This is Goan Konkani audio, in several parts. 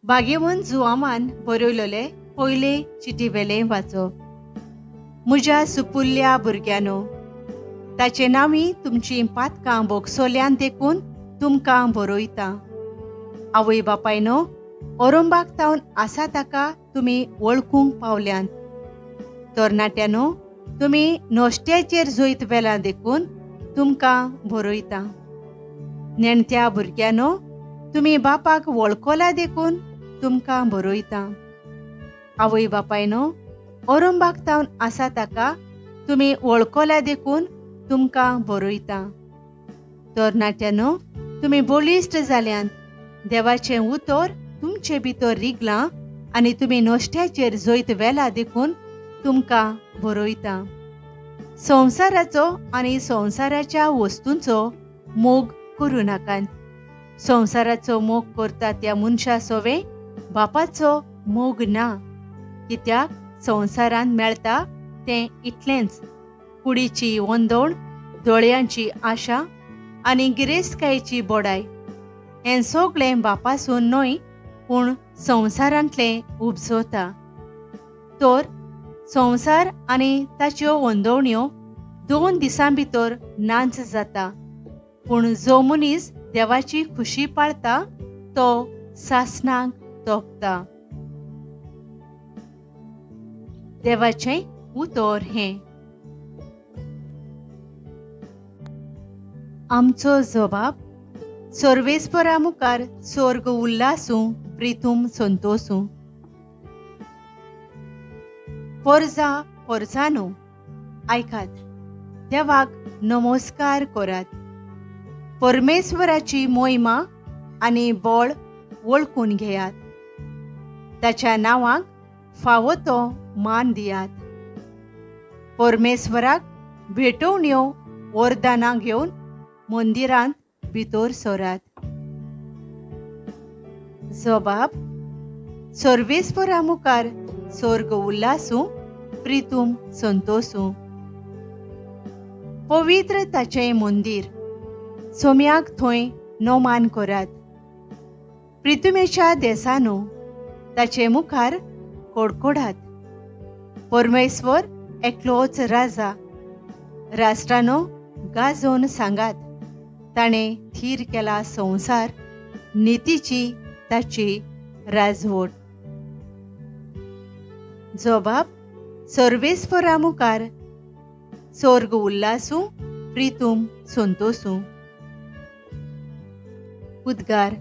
भाग्यवंत जुवामान बरयलेले पयले चिटीवेलें वाचप. म्हज्या सुपुल्ल्या भुरग्यांनो, ताचे नांवी तुमचीं पातकां भोगसोल्यान देखून तुमकां बरयता. आवय बापायनो, ओरंबाक तावन आसा ताका तुमी वळखूंक पावल्यांत. तरणाट्यांनो, तुमी नश्ट्याचेर जैत वेलां देखून तुमकां बरयता. नेणत्या भुरग्यांनो, तुमी बापाक वळखला देखून तुमकां बरयता. आवय बापायनो, ओरंबाक तावन आसा ताका तुमी वळखला देखून तुमकां बरयता. तरणाट्यांनो, तुमी बळिश्ट जाल्यांत, देवाचें उतर तुमचे भितर रिगलां आनी तुमी नश्ट्याचेर जैत वेला देखून तुमकां बरयता. संवसाराचो आनी संवसाराच्या वस्तूंचो मोग करूं नाकात. संवसाराचो मोग करता त्या मनशा सोवे बापाचो मोग ना. कित्याक संवसारांत मेळटा तें इतलेंच, कुडीची वंदोण, दोळ्यांची आशा आनी गिरेस्तकायेची बोडाय. हें सगळें बापासून न्हय, पूण संवसारांतलें उपजता. तर संवसार आनी ताच्यो वंदवण्यो 2 दिसां भितर नाच जाता, पूण जो मनीस देवाची खुशी पाळता तो सासणाक तोपता. देवाचें उतर हें. आमचो जबाब सर्वेस्परा मुखार स्वर्ग उल्लासूं, प्रितूम संतोसूं. पोरजा पोरजानो, आयकात, देवाक नमस्कार करात. परमेश्वराची मोहिमा आनी बळ वळखून घेयात. ताच्या नांवाक फावो तो मान दियात. परमेश्वराक भेटवण्यो वरदानां घेवन मंदिरांत भितर सरात. जबाब सर्वेस्परा मुखार स्वर्ग उल्लासूं, प्रितूम संतोसूं. पवित्र ताचें मंदीर, सोम्याक थंय नोमान करात. प्रितुमेच्या देसानो ताचे मुखार कोडकोडात. परमेश्वर एकलोच राजा, राष्ट्रानो गाजोवन सांगात. ताणें थीर केला संवसार, नितीची ताची राजवट. जबाब सर्वेस्परा मुखार स्वर्ग उल्लासूं, प्रितूम संतोसूं. उद्गार.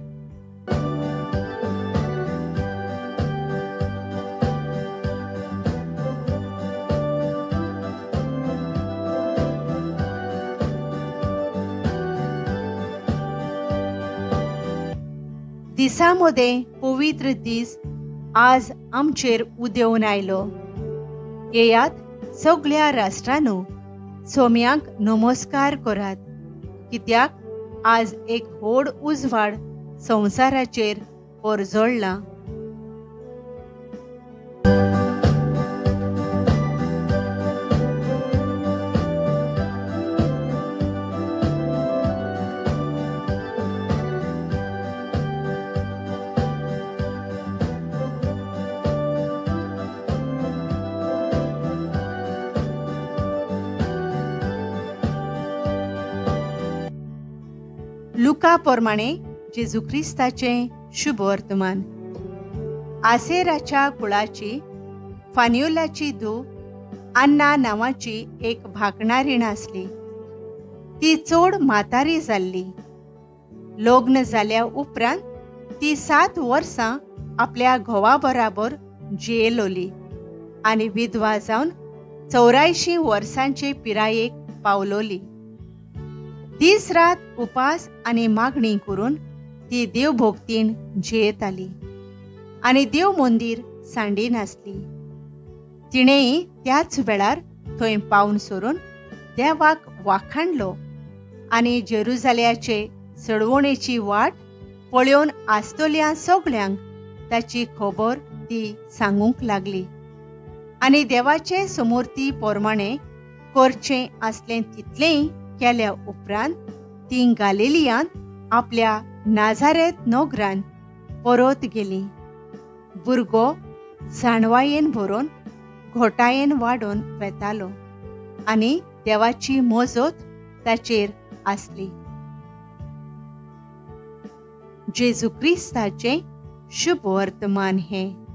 दिसा मदें पवित्र दीस आज आमचेर उदेवन आयलो. येयात सगळ्या राष्ट्रांनो, सोम्यांक नमस्कार करात. कित्याक आज एक व्हड उजवाड संवसाराचेर परजळ्ळा. लुका प्रमाणे जेजू क्रिस्ताचें शुभ वर्तमान. आसेराच्या कुळाची फान्युलाची धूव अन्ना नांवाची एक भाकणारीण आसली. ती चड म्हातारी जाल्ली. लग्न जाल्या उपरांत ती 7 वर्सां आपल्या घोवा बराबर जियेलोली आनी विधवा जावन 84 वर्सांचे पिरायेक पावलोली. दीस रात उपास आनी मागणी करून ती देवभोक्तीन जियेताली आनी देव मंदीर सांडी नासली. तिणेंय त्याच वेळार थंय पावन सरून देवाक वाखाणलो आनी जेरुजाल्याचे चडवणेची वाट पळोवन आसतल्या सगळ्यांक ताची खबर ती सांगूंक लागली आनी देवाचे समोर ती प्रमाणे करचें आसलें तितलेंय केल्या उपरांत ती गालिलियांत आपल्या नाझारेत नगरान परत गेली. भुरगो जाणवायेन भरून घोटायेन वाडून वेतालो आनी देवाची मजत ताचेर आसली. जेजू क्रिस्ताचें शुभ वर्तमान हें.